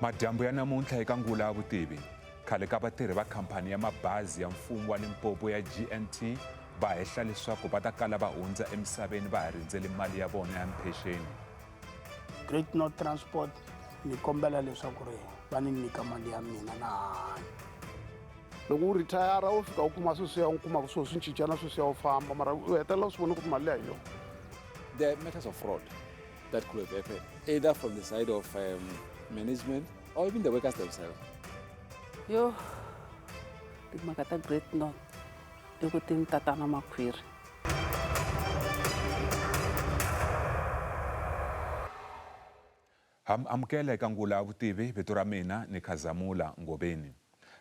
Madyambu ya namuntlha eka Ngula ya Vutivi, khale ka vatirhi va khamphani ya mabazi ya mfumo wa Limpopo ya GNT va hehla leswaku va ta kala va hundza emisaveni va ha rindzele mali ya vona ya mphexeni. Great North Transport ni kombela leswaku ri va ni nyika mali ya mina na hanya. Loko u retire u fika u kuma sweswiya u kumaka swilo swi cinca na sweswiya u famba mara u hetelela u swi vona ku mali leyi hi yona. There are matters of fraud that could have happened, either from the side of management or even the workers themselves. Yo, timhaka ta Great North i ku ti ni tatana makhwiri. Ha mi amukela eka Ngula ya Vutivi, vito ra mina ni Khazamula Ngobeni.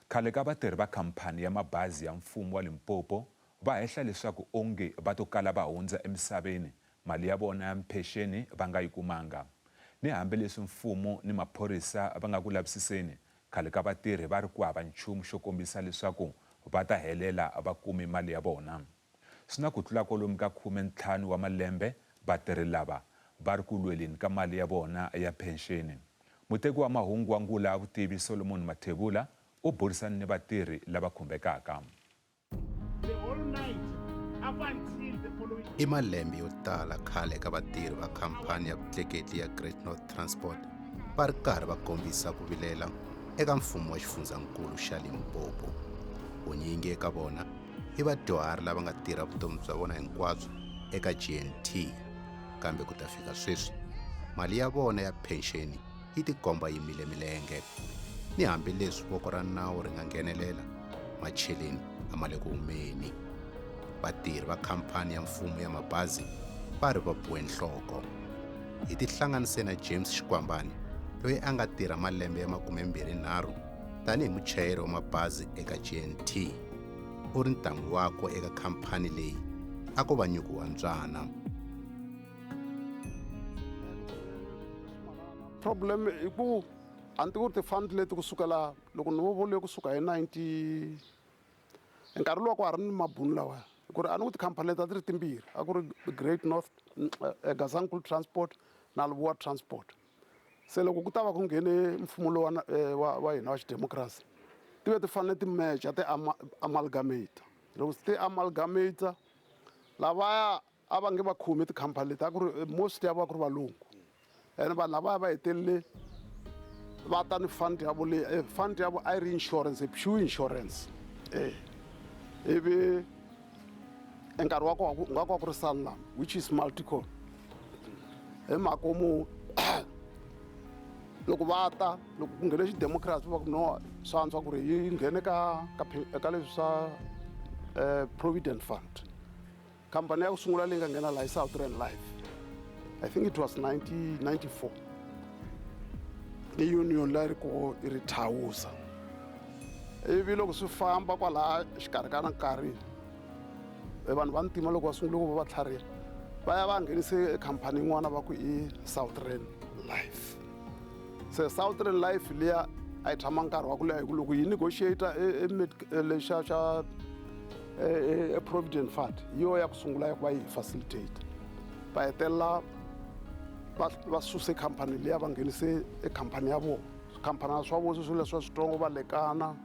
Khale ka vatirhi va khamphani ya mabazi ya mfumo wa Limpopo va hehla leswaku onge va to kala va hundza emisaveni mali ya vona ya mphexeni va nga yi kumanga. Ni hambi leswi mfumo ni maphorisa va nga ku lavisiseni, khale ka vatirhi va ri ku hava nchumu xo kombisa leswaku va ta helela va kume mali ya vona. Swi na ku tlula kwalomu ka 15 wa malembe vatirhi lava va ri ku lweleni ka mali ya vona ya phenxeni. Muteki wa mahungu wa Ngula ya Vutivi Solomon Mathebula u burisane ni vatirhi lava khumbekaka. I malembe yo tala khale ka vatirhi va khamphani ya vutleketli ya Great North Transport va ri karhi va kombisa ku vilela eka mfumo wa xifundzankulu xa Limpopo. Vunyingi eka vona i vadyuhari lava nga tirha vutomi bya vona hinkwabyo eka GNT, kambe ku ta fika sweswi mali ya vona ya phenxeni yi tikomba yi mile milenge. Ni hambileswi voko ra nawu ri nga nghenelela, macheleni a ma le ku humeni. Vatirhi va khamphani ya mfumo ya mabazi va ri va buwe nhloko. Hi tihlanganise na James Xikwambani loyi a nga tirha malembe ya 23 tanihi muchayeri wa mabazi eka GNT. U ri ntamu wakwe eka khamphani leyi a ko va nyuku wa mbyana. Problem i ku a ni tivi ku ri ti-fund leti kusukela loko ni vole kusuka hi 90 nkarhi luwa ku ha ri ni mabunu lawaya ku ri a ni ku tikhampani leti a ti ri timbirhi a ku ri Great North Gazankulu Transport na Lebowa Transport se loko ku ta va ku nghene mfumo lowa wa hina wa xidemokirasi ti ve ti fanele ti mecha ti amalgamate loko ti amalgamate lavaya a va nge va khomi tikhampani leti a ku ri most ya va ku ri valungu ene vanhu lavaya va hetelele va ta ni fund ya vo leyi eh, fund ya vo a yi ri insurance pure insurance eh ivi nkarhi wa kona nga ku ri Sanlam which is multicon hi mhaka mu loko va ta loko ku nghene xidemokirasi va ku no swa antswa ku ri yi nghene ka ka ka leswi swa provident fund Khampani ya ku sungula leyi nga nghena laha i Southern Life. I think it was 1994. Ni union la yi ri koho i ri thawuza. Ivi loko swi famba kwalaha xikarhi ka na nkarhi vanhu va ntima loko va sungule ku va va tlhariha va ya va nghenise khampani yin'wana va ku i Southern Life. Se Southern Life liya a yi tshama nkarhi wa ku leha hi ku loko yi negotiate lexa xa e provident fund hi yo ya ku sungula ya ku va yi hi facilitate va hetelela va suse khampani liya va nghenise e khampani ya vona khampani swa vona sweswo leswa switsongo va lekana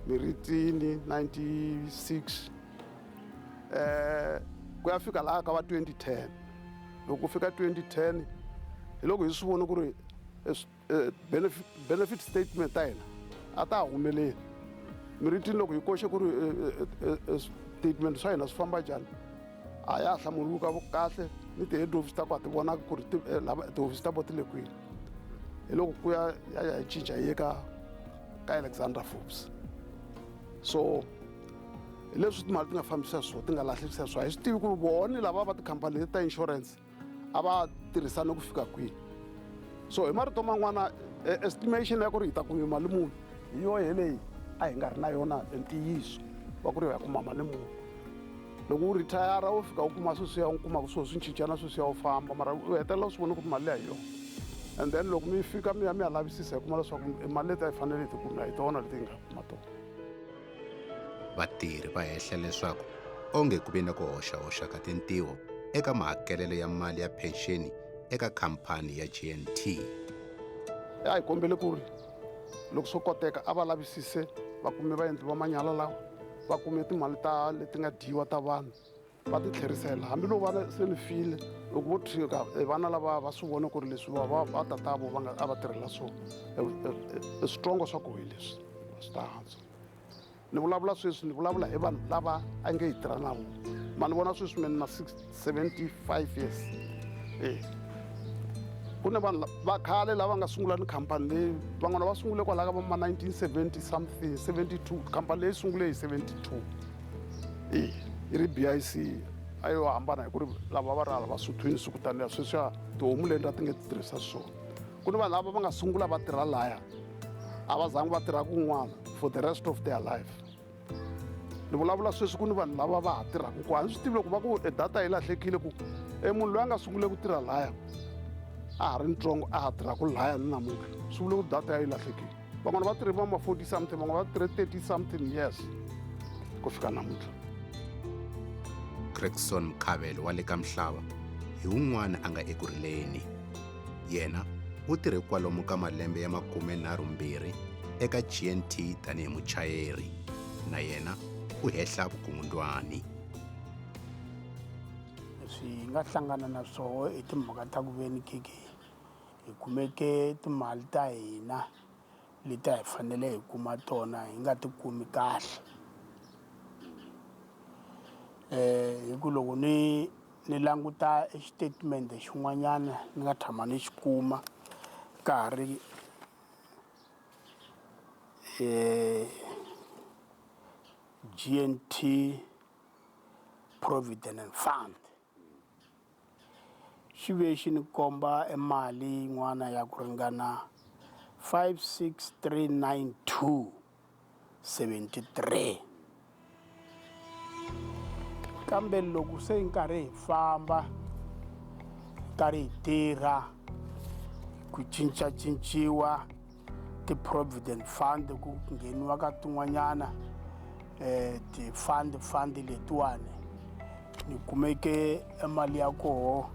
miritini 96 ku ya fika laha ka va 2010 loko ku fika 2010 hi loko hi swi vone ku ri benefit statement ta hina a ta ha humeleli miritini loko hi koxe ku ri statement swa hina swi famba njhani a ya ha hlamuriwi ka kahle ni ti-head office ta ku ha ti vonaka ku ri tihofisi ta vona ti le kwini hi loko ku ya ya ya hi cinca hi ye ka ka Alexandra Forbes so hi leswi timali ti nga fambisa swona ti nga lahlekisa swona a hi swi tivi ku ri vona lava va tikhampani leti ta insurance a va tirhisane ku fika kwihi so hi marito man'wana estimation ya ku ri hi ta kume mali muni hi yo yeleyi a hi nga ri na yona ntiyiso wa ku ri hi ya kuma mali muni loko u retire u fika u kuma sweswiya u kumaka swilo swi cinca na sweswiya u famba mara u hetelela u swi vona ku ri mali leyi hi yona and then loko mi fika mi ya mi ya lavisisa hi kuma leswaku mali leti a yi fanele hi ti kuma hi tona leti hi nga kuma tona. Vatirhi va hehla leswaku onge ku ve na ku hoxahoxa ka tintiho eka mahakelelo ya mali ya phenxeni eka khamphani ya GNT. A hi kombele ku ri Loko swo koteka a va lavisise va kume vaendli va manyala lawa, va kume timali ta leti nga dyiwa ta vanhu va ti tlherisela. Hambiloko vana se ni file, loko vo tshika vana lava va swi vona ku ri leswi va va tatavo va nga a va tirhela swona, i switsongo swa ku hi leswi swi ta antswa. Ni vulavula sweswi, ni vulavula hi vanhu lava a nge hi tirha na vona. Ma ni vona sweswi me ni na 75 years. E ku ni vanhu va khale lava nga sungula ni khampani leyi, van'wana va sungule kwalaho ka va ma 1970 something, 72. Khampani leyi sungule hi 72, e yi ri BIC, a yo hambana hi ku ri lava va ri hala vasuthwini siku taniya sweswiya tihomu leti a ti nge ti tirhisa swona. Ku ni vanhu lava va nga sungula va tirha laya, a va zangi va tirha kun'wana for the rest of their life. Ni vulavula sweswi ku ni vanhu lava va ha tirhaka ku a ni swi tivi loko va ku e data yi lahlekile, ku e munhu loyi a nga sungule ku tirha laya a ha ri ntsongo a ha tirhaka laya ni namuntlha, swi vule ku data ya yi lahlekile. Van'wana va tirhe va ma 40 something, van'wana va tirhe 30 something years ku fika namuntlha. Gregson Mkhabelo wa le ka Mhlava hi wun'wana a nga eku rileni. Yena u tirhe kwalomu ka malembe ya 32 eka GNT tanihi muchayeri. Na yena u hehla vukungundwani. Leswi hi nga hlangana na swoho i timhaka ta ku veni keke hi kumeke timali ta hina leti a hi fanele hi kuma tona hi nga ti kumi kahle. Hi ku loko ni ni languta e xitatimende xin'wanyana ni nga tshama ni xi kuma ka ha ri GNT Provident Fund, xi ve xi ni komba e mali yin'wana ya ku ringana 56392 73. Kambe loko se hi nkarhi hi famba, karhi hi tirha, ku cincacinciwa ti-provident fund, ku ngheniwa ka tin'wanyana ti-fund fund letiwani, ni kumeke e mali ya koho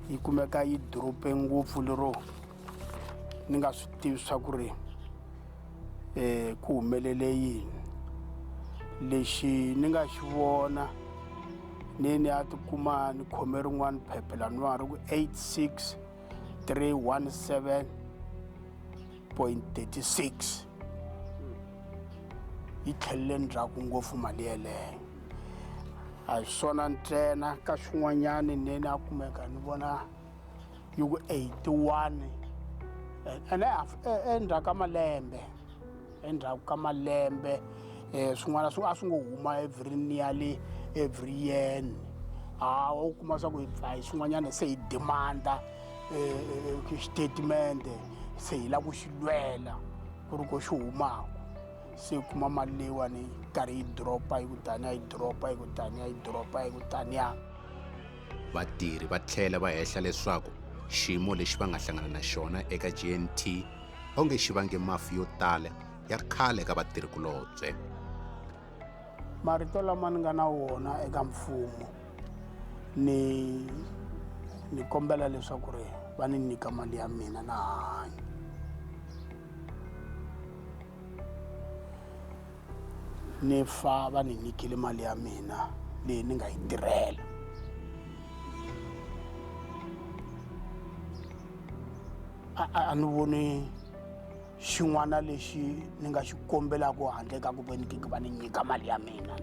yi kumeka yi drop-e ngopfu lero ni nga swi tivi swa ku ri ku humelele yini. Lexi ni nga xi vona ni ni ya tikuma ni khome rin'wana phepha laniwa ri ku 86317.36, yi tlhelele ndzhaku ngopfu mali yeleyo. A hi swona ntsena, ka swin'wanyani ni ni a kumeka ni vona yi ku 81 ene endzhaku ka malembe, endzhaku ka malembe swin'wana swi a swi ngo huma every nearly every year. Hawa u kuma swa ku hi pfa hi swin'wanyana se hi demanda xitatimende, se hi lava ku xi lwela ku ri ko xi humaka, se kuma mali leyiwani yi karhi yi drop-a yi ku taniya, yi drop-a yi ku taniya, yi drop-a yi ku taniya. Vatirhi va tlhela va hehla leswaku xiyimo lexi va nga hlangana na xona eka GNT onge xi vange mafu yo tala ya khale ka vatirhikulobye. Marito lama ni nga na wona eka mfumo, ni ni kombela leswaku ri va ni nyika mali ya mina na hanya. Ni fa va ni nyikile mali ya mina leyi ni nga yi tirhela. A ni voni xin'wana lexi ni nga xi kombelaka handle ka ku ve ni va ni nyika mali ya mina,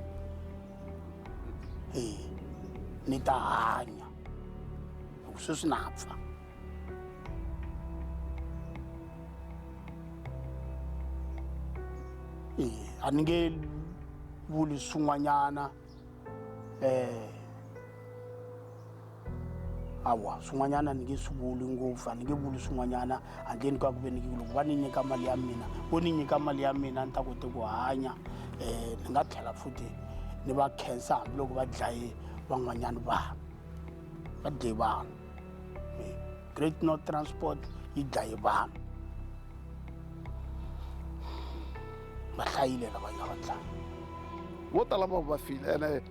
e ni ta hanya loko sweswi na pfa. E a ni nge vuli swin'wanyana, awa swin'wanyana ni nge swi vuli ngopfu, a ni nge vuli swin'wanyana handleni ka ku ve ni loko va ni nyika mali ya mina, vo ni nyika mali ya mina ni ta kote ku hanya. Ni nga tlhela futhi ni va khensa hambiloko va dlaye van'wanyana vanhu, va dlaye vanhu. Great North Transport yi dlaye vanhu, va hlayile lava nga va dlaya. Vo tala va va file, ene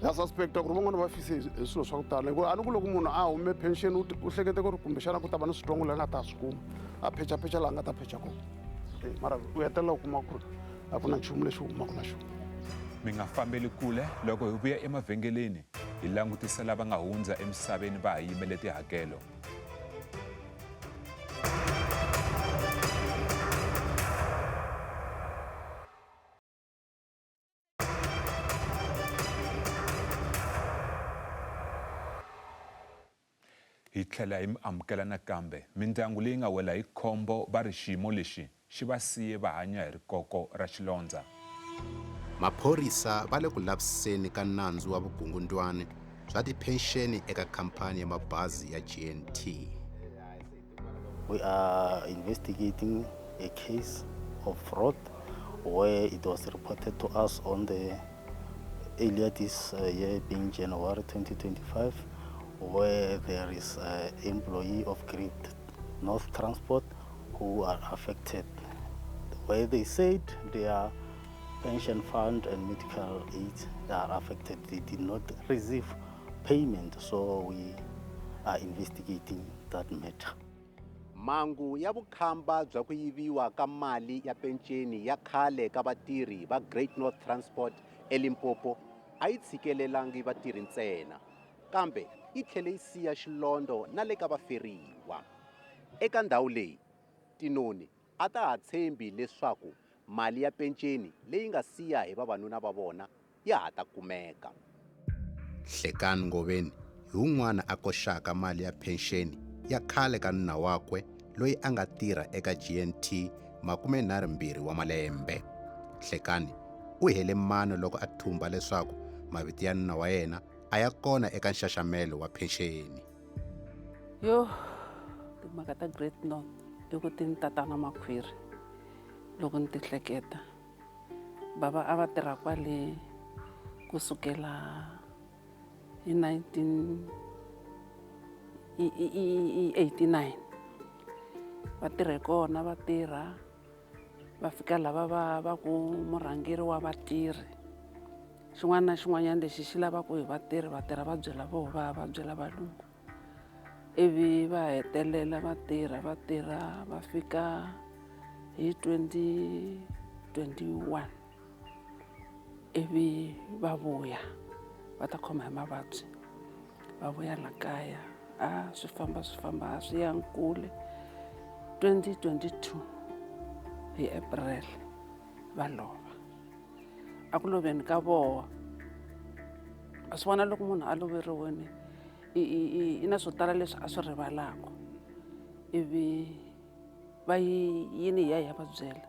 ya suspecta ku ri van'wana va fise hi swilo swa ku tala, hikuva a ni ku loko munhu a hume pension u hlekete ku ri kumbexana ku ta va ni switsongo leyi a nga ta swi kuma, a phechaphecha laha a nga ta phecha kona. Mara u hetelela u kuma ku ri a ku na nchumu lexi humaka na xona. Mi nga fambeli kule loko hi vuya emavhengeleni hi langutisa lava nga hundza emisaveni va ha yimele tihakelo. Hi tlhela hi mi amukela nakambe. Mindyangu leyi nga wela hi khombo va ri xiyimo lexi xi va siye va hanya hi rikoko ra xilondza. Maphorisa va le ku lavisiseni ka nandzu wa vukungundwani bya tiphenxeni eka khamphani ya mabazi ya GNT. We are investigating a case of fraud where it was reported to us on the earlier this year, being January 2025, where there is an employee of Great North Transport who are affected, where they said their pension fund and medical aid are affected. They did not receive payment, so we are investigating that matter. Mhangu ya vukhamba bya ku yiviwa ka mali ya penceni ya khale ka vatirhi va Great North Transport eLimpopo a yi tshikelelangi vatirhi ntsena, kambe yi tlhele yi siya xilondo na le ka vaferiwa. Eka ndhawu leyi, tinoni a ta ha tshembi leswaku mali ya penceni leyi nga siya hi vavanuna va vona ya ha ta kumeka. Hlekani Ngoveni hi wun'wana a koxaka mali ya phenxeni ya khale ka nuna wakwe loyi a nga tirha eka GNT 32 wa malembe. Hlekani u hele mano loko a thumba leswaku mavito ya nuna wa yena a ya kona eka nxaxamelo wa phenxeni. Yo, timhaka ta Great North i ku ti ni tatana makhwiri loko ni ti hleketa. Bava a va tirha kwale kusukela hi 1989 va tirhe kona va tirha va fika lava va va ku murhangeri wa vatirhi xin'wana na xin'wanyana lexi xi lavaka hi vatirhi vatirha va byela voho va va byela valungu ivi va hetelela va tirha va tirha va fika hi 2021 ivi va vuya va ta khoma hi mavabyi va vuya la kaya a swi famba swi famba a swi yangi kule 2022 hi April va lova a ku loveni ka voho a swi vona loko munhu a loveriwini i na swo tala leswi a swi rivalaka ivi va yi yini hi ya hi ya va byela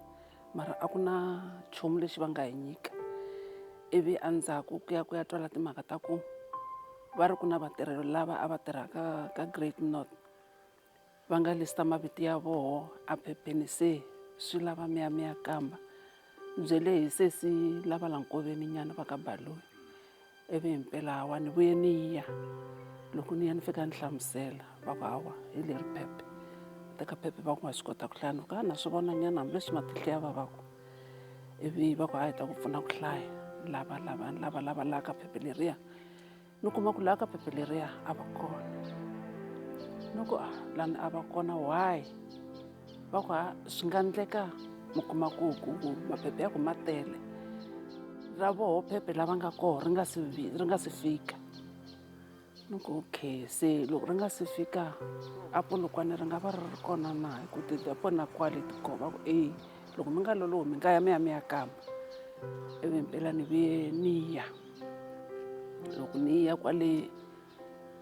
mara a ku na nchumu lexi va nga hi nyika ivi endzhaku ku ya ku ya twala timhaka ta ku va ri ku na vatirhelo lava a va tirha ka ka Great North va nga lista mavito ya voho a phepheni se swi lava mi ya mi ya kamba byele hi sesi lava la nkoveni nyana va ka Baloyi ivi himpela hawa ni vuye ni ya loko ni ya ni fika ni hlamusela va ku hawa hi leri phephe teka phephe va ku wa swi kota ku hlaya ni ku a na swi vona nyana hambileswi matihlo ya vavaku ivi va ku a hi ta ku pfuna ku hlaya lava lava lava lava laha ka phephe leriya ni kuma ku laha ka phephe leriya a va kona ni ku a lani a va kona why va ku ha swi nga ndleka mi kuma ku ku maphephe ya ku ma tele ra voho phephe lava nga koho ri nga si ri nga si fika ni ku okay se loko ri nga si fika a Polokwane ri nga va ri ri kona na hi ku ti-depot na kwale ti kona va ku e loko mi nga lolohi mi nga ya mi ya mi ya kamba ivi mpela ni vuye ni ya loko ni ya kwale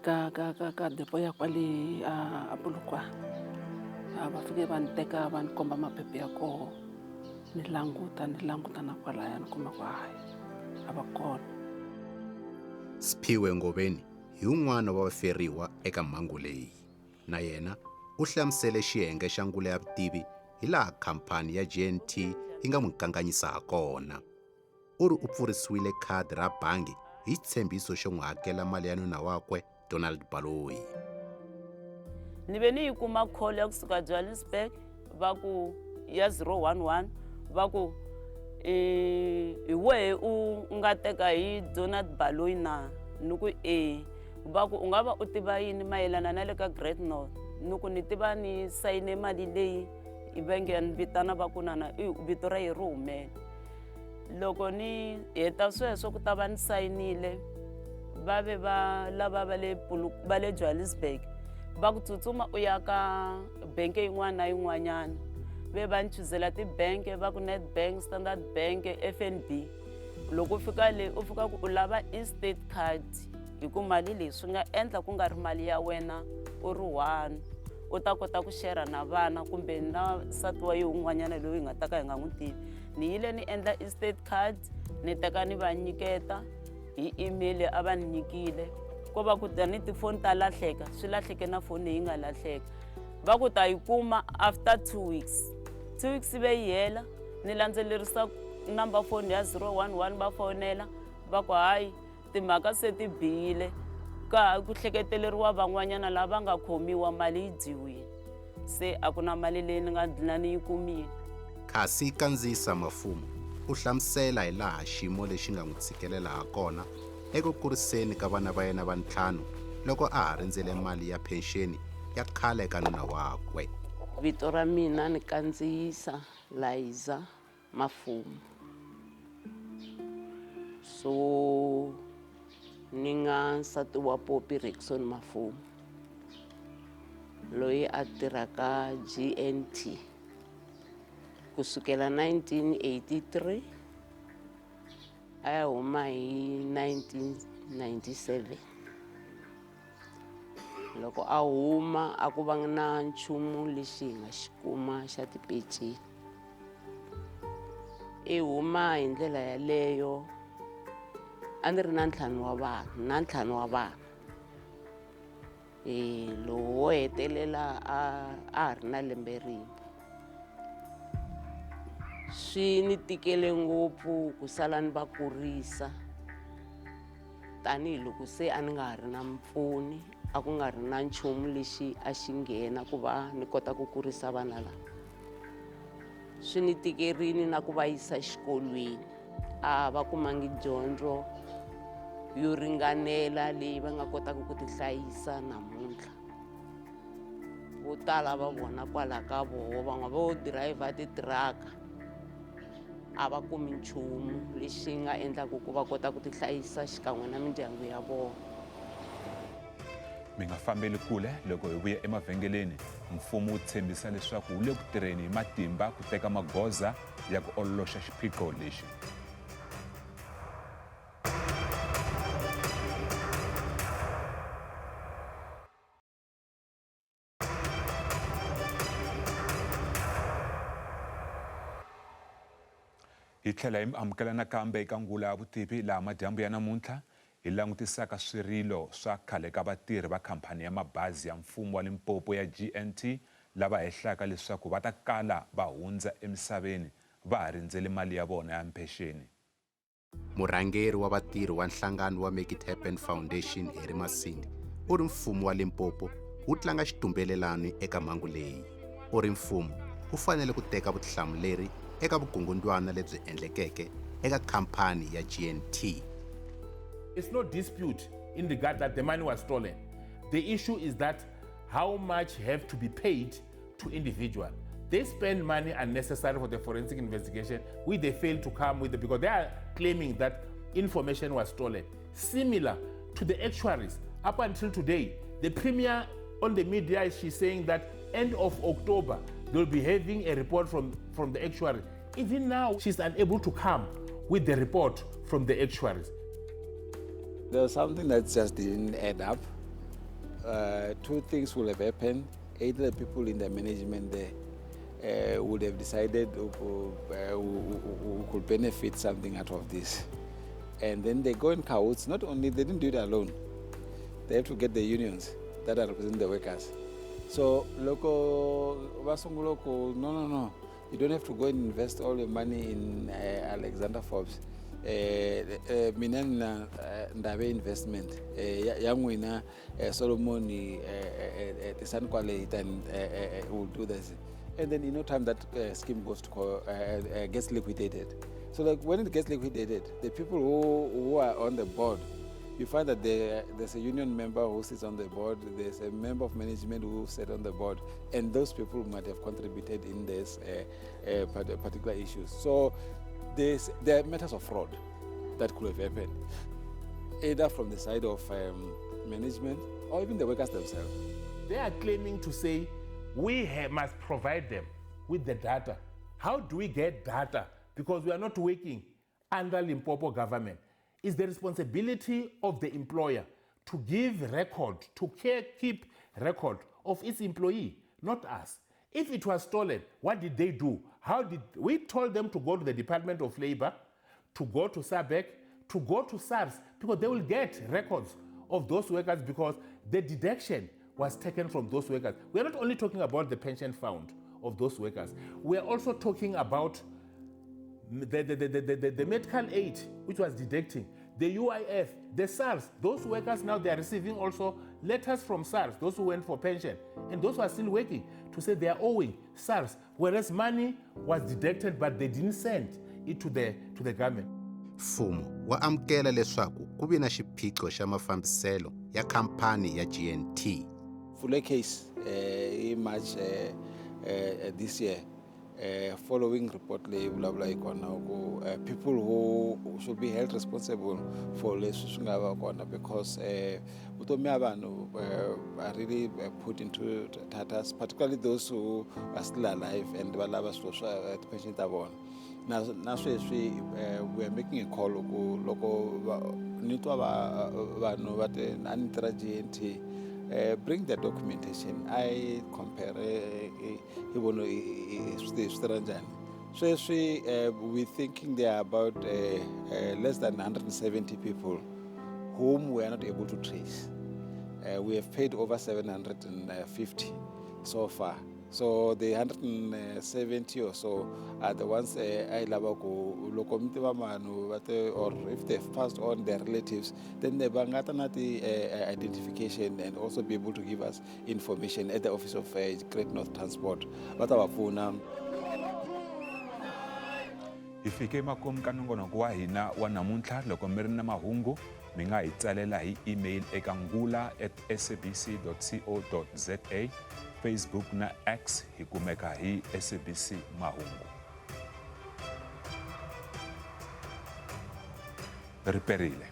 ka ka ka ka depo ya kwale a a Polokwane a va fike va ni teka va ni komba maphephe ya koho ni languta ni languta na kwalaya ni kuma ku hayi a va kona. Siphiwe Ngoveni hi wun'wana wa vaferiwa eka mhangu leyi. Na yena u hlamusele xiyenge xa ngula ya vutivi hilaha khamphani ya GNT yi nga n'wi kanganyisa hakona. U ri u pfurisiwile khadi ra bangi hi xitshembiso xo n'wi hakela mali ya nuna wakwe Donald Baloyi. Ni ve ni yi kuma call ya kusuka Johannesburg va ku ya 011 va ku hi wehe u nga teka hi Donald Baloyi na ni ku e va ku u nga va u tiva yini mayelana na le ka Great North ni ku ni tiva ni sayine mali leyi Va nge ni vitana va ku nana i vito ra ye ri humele. Loko ni heta sweswo ku ta va ni sayinile va ve va lava va le va le Johannesburg va ku tsutsuma u ya ka benke yin'wana na yin'wanyana ve va ni chuzela tibenke va ku Nedbank, Standard Bank, F_N_B loko u fika le u fika ku u lava e-state card hi ku mali leyi swi nga endla ku nga ri mali ya wena u ri one u ta kota ku shera na vana kumbe na nsati wa ye un'wanyana loyi hi nga ta ka hi nga n'wi tivi. Ni yile ni endla e-state card ni teka ni va nyiketa hi email a va ni nyikile ko va ku tani tifoni ta lahleka swi lahleke na foni leyi nga lahleka va ku ta yi kuma after 2 weeks. 2 weeks ve yi hela ni landzelerisa number phone ya 011 va fonela va ku hayi timhaka se ti bihile ka ku hleketeleriwa van'wanyana lava nga khomiwa mali yi dyiwile se a ku na mali leyi ni nga dlina ni yi kumile. Kasi Kandziyisa Mafumo u hlamusela hi laha xiyimo lexi nga n'wi tshikelela ha kona eku kuriseni ka vana va yena va ntlhanu loko a ha rindzele mali ya phenxeni ya khale ka nuna wakwe. Vito ra mina ni Kandziyisa Liza Mafumo. So ni nga nsati wa Poppy Rickson Mafumo loyi a tirhaka GNT kusukela 1983 a ya huma hi 1997. Loko a huma a ku va na nchumu lexi hi nga xi kuma xa tipeceni i huma hi ndlela yaleyo. A ni ri na ntlhanu wa vana na ntlhanu wa vana e lowu wo hetelela a a ha ri na lembe rin'we. Swi ni tikele ngopfu ku sala ni va kurisa tanihiloko se a ni nga ha ri na mpfuni a ku nga ri na nchumu lexi a xi nghena ku va ni kota ku kurisa vana lava. Swi ni tikerini na ku va yisa xikolweni a va kumangi dyondzo yo ringanela leyi va nga kotaka ku tihlayisa namuntlha. Vo tala va vona kwala ka voho van'we vo dirayivha titiraka a va kumi nchumu lexi nga endlaku ku va kota ku tihlayisa xikan'we na mindyangu ya vona. Mi nga fambeli kule loko hi vuya emavhengeleni mfumo wu tshembisa leswaku wu le ku tirheni hi matimba ku teka magoza ya ku ololoxa xiphiqo lexi. Hi tlhela hi mi amukela nakambe eka ngula ya vutivi laha madyambu ya namuntlha hi langutisaka swirilo swa khale ka vatirhi va khampani ya mabazi ya mfumo wa Limpopo ya GNT lava hehlaka leswaku va ta kala va hundza emisaveni va ha rindzele mali ya vona ya mpexeni. Murhangeri wa vatirhi wa nhlangano wa Make It Happen Foundation Harry Masindi u ri mfumo wa Limpopo wu tlanga xitumbelelani eka mhangu leyi. U ri mfumo wu fanele ku teka vutihlamuleri eka vukungundwana lebyi endlekeke eka khampani ya GNT. It's no dispute in regard that the money was stolen. The issue is that how much have to be paid to individual. They spend money unnecessary for the forensic investigation, which they fail to come with because they are claiming that information was stolen. Similar to the actuaries, up until today, the premier on the media, she's saying that end of October, they'll be having a report from the actuary. Even now, she's unable to come with the report from the actuaries. There's something that just didn't add up. Two things will have happened. Either the people in the management there would have decided who could benefit something out of this. And then they go in cahoots. Not only, they didn't do it alone. They have to get the unions that are representing the workers. So loko va sungula ku no, you don't have to go and invest all your money in Alexander Forbes. Mina na Ndhabe Investment ya n'wina Solomon tisani kwale hi tani we'll do this. And then in no time that scheme goes to gets liquidated. So like when it gets liquidated, the people who are on the board You find that there's a union member who sits on the board, there's a member of management who sits on the board, and those people might have contributed in this particular issues. So there are matters of fraud that could have happened, either from the side of management or even the workers themselves. They are claiming to say we must provide them with the data. How do we get data? Because we are not working under Limpopo government. It's the responsibility of the employer to give record, to keep record of its employee, not us. If it was stolen, what did they do? How did we told them to go to the Department of Labor, to go to SABEC, to go to SARS, because they will get records of those workers because the deduction was taken from those workers. We are not only talking about the pension fund of those workers, we are also talking about the medical aid which was deducting, the UIF, the SARS. Those workers now, they are receiving also letters from SARS, those who went for pension, and those who are still working, to say they are owing SARS, whereas money was deducted, but they didn't send it to the government. Mfumo wa amukela leswaku ku vi na xiphiqo xa mafambiselo ya khamphani ya GNT. Pfule case in March this year, following report leyi vulavula hi kona ku people who should be held responsible for leswi swi nga va kona, because vutomi ya vanhu are really put into tatters, particularly those who are still alive and va lava swilo swa ti-pension ta vona. Na sweswi we are making a call ku loko ni twa va vanhu va te a ni tirha GNT, bring the documentation, I compare hi vona swi tirha njhani. Sweswi we thinking there are about less than 170 people whom we are not able to trace. We have paid over 750 so far. So the 170 or so are the ones I lava ku loko mi tiva vanhu va te, or if they've passed on their relatives, then they va nga ta na ti identification and also be able to give us information at the office of Great North Transport. Va ta va pfuna. Hi fike emakumu ka nongonoko wa hina wa namuntlha. Loko mi ri na mahungu, mi nga hi tsalela hi email eka ngula@sabc co za. Facebook na X hi kumeka hi SABC Mahungu. Ri perile.